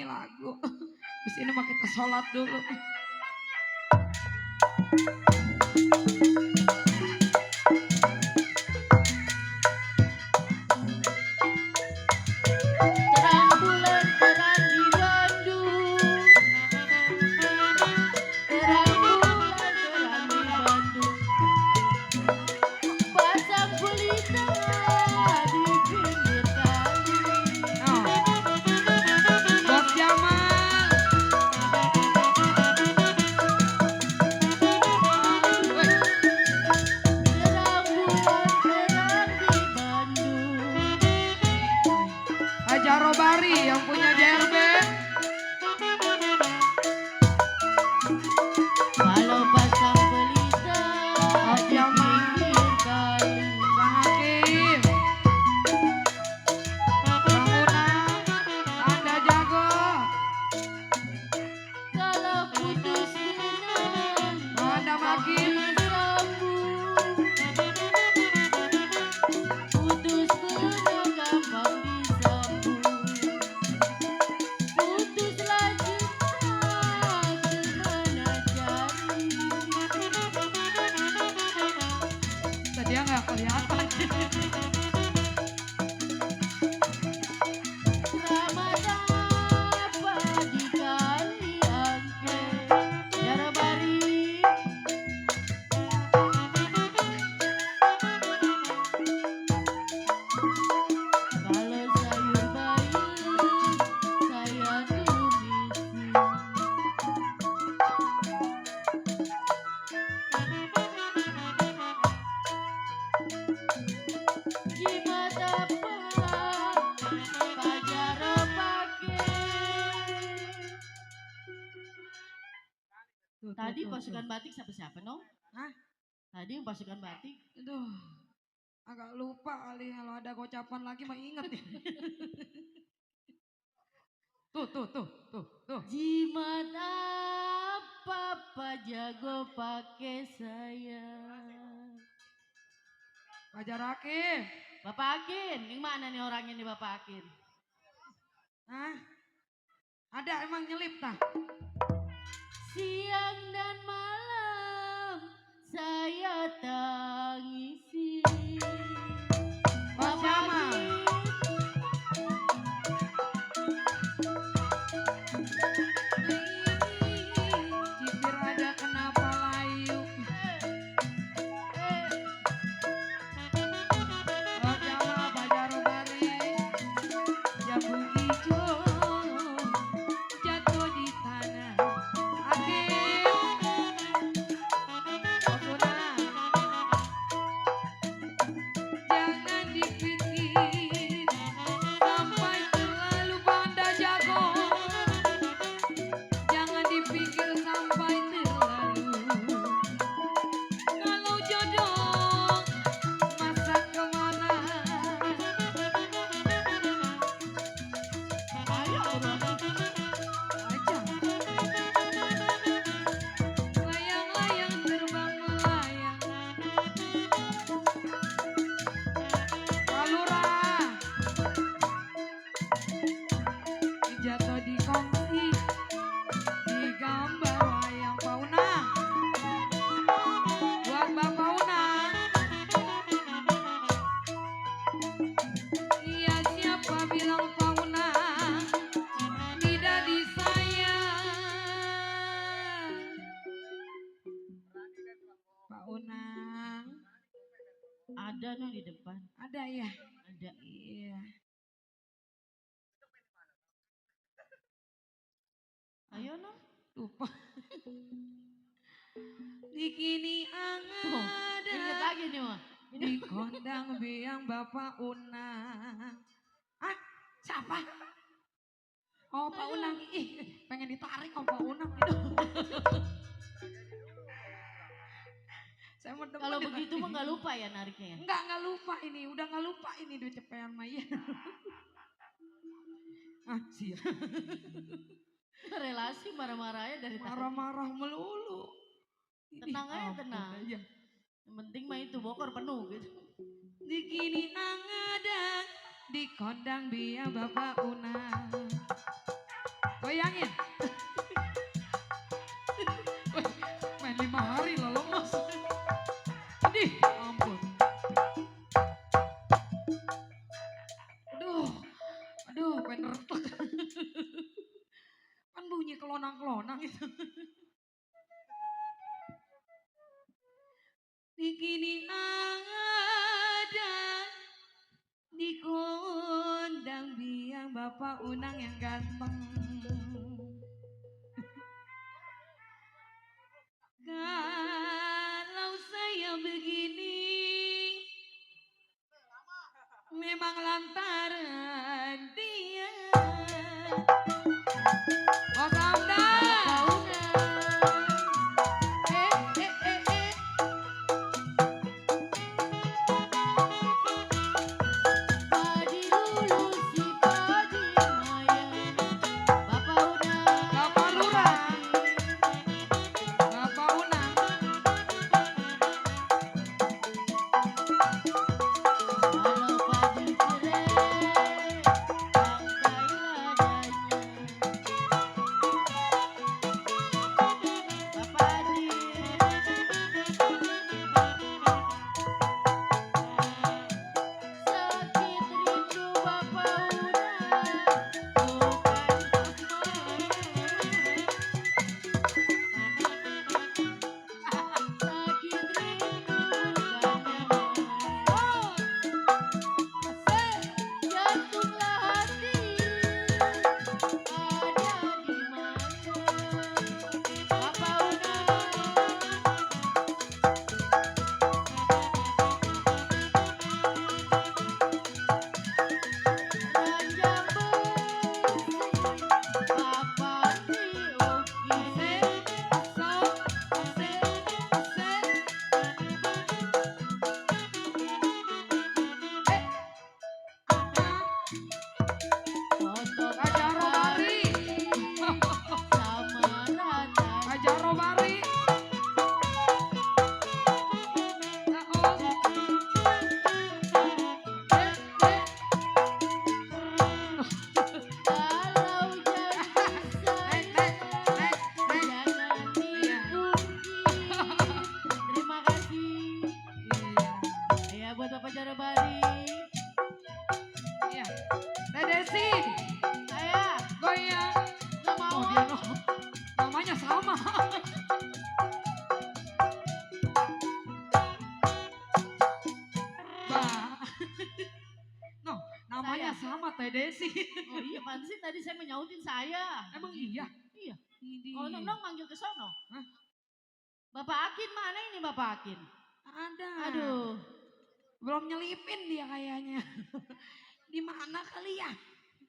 lagu. Habis ini mah kita sholat dulu. Terang bulan terang di Bandung, terang bulan terang di Bandung, pasang pelita di pinggir kali. Oh, Bos Jamal. Woi, Terang bulan terang di Bandung, Haja Robari yang punya JRB. kalau pasang pelita Bos di Jamal. pinggir kali. Bang Hakim. Bang Unang. Anda jago. Kalau putus benang Anda makin. disambung, putus benang gampang disambung, putuslah cinta kemana cari. Tadi nggak kelihatan. Selamat apa di kali angke Jarabari. Kalau sayur bayam saya tumisi. Jimat apa Pajaro pake. Tuh, Tadi tuh, pasukan tuh. batik siapa-siapa no? Hah? Tadi pasukan batik. Aduh, agak lupa kali kalau ada gocapan lagi mah inget ya. Tuh. Jimat apa Pajago pake saya. Fajar Hakim. Bapak Akin, yang mana nih orangnya nih Bapak Akin? Hah? Ada emang nyelip tah? Siang dan malam saya tangisi. Bos Bapak Jamal. Akin, Cipir ada kenapa layu. Bos Jamal, Fajar Robari. Jambu hijau jatuh di tanah. Hakim. Bos Unang. Jangan dipikir sampai terlalu banda jago. Jangan dipikir sampai terlalu. Kalau jodoh masa kemana? ayo orang Aja. Layang-layang terbang melayang. Palura jatuh di kongsi di gambar wayang Pauna. Buat Bapak Unang. Iya siapa bilang Pauna tidak disayang. Pak Unang ada no di depan. ada ya? Ada. Iya. Ayo no. Lupa. Dikini Tuh, inget ada lagi nih mah. di kondang biang Bapak Unang. Ah, siapa? Oh, Pak Unang. Ih, pengen ditarik sama Pak Unang. Saya mau demen Kalau ditarik. begitu mah nggak lupa ya nariknya ya. Enggak lupa ini. Udah nggak lupa ini duit cepean Maya. Ah, siap. Relasi marah-marahnya dari tadi. Marah-marah melulu. Tenang aja, Ampun tenang. aja. Yang penting mah itu bokor penuh gitu. Dikini angadang di kondang biang Bapak Unang. Goyangin. Main 5 hari lah lemes. Aduh, ampun. Aduh, aduh, pengen retak. Kan bunyi kelonang-kelonang itu. Di kini ada di kondang biang Bapak Unang yang ganteng. Kalau saya begini memang lantaran dia. Oh Samda. Padi dulu si padi maya, Bapak udah Bapak Lurah. Bapak Unang. kalau padi cerai, bangkai ladanya. Bapak Adi, sakit rindu Bapak udah bukan sakit rindu bukan jantunglah hati ada di mana Bapak udah ranjang besi Bapak di ukir foto Kajaro Bari. sama rata Kajaro Bari. kalau janji saya jangan dipungkir. Terima kasih ya buat Bapak Jarobari. Iya. Teh Desi, Saya goyang. nggak mau Oh dia no. Namanya sama. Bah. No, namanya Saya. sama Teh Desi. Oh iya pansi tadi saya menyautin saya. Emang iya? Iya. Ini. Oh nong manggil ke sono. Hah? Bapak Akin mana ini Bapak Akin? Ada. Aduh. Belum nyelipin dia kayaknya. Di mana kali ya?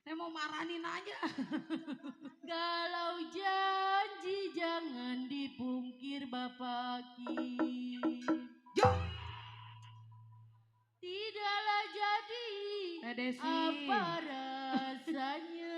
Saya mau marahin aja. Kalau janji jangan dipungkir Bapak Akin. Yo, Tidaklah jadi Teh Desi. apa rasanya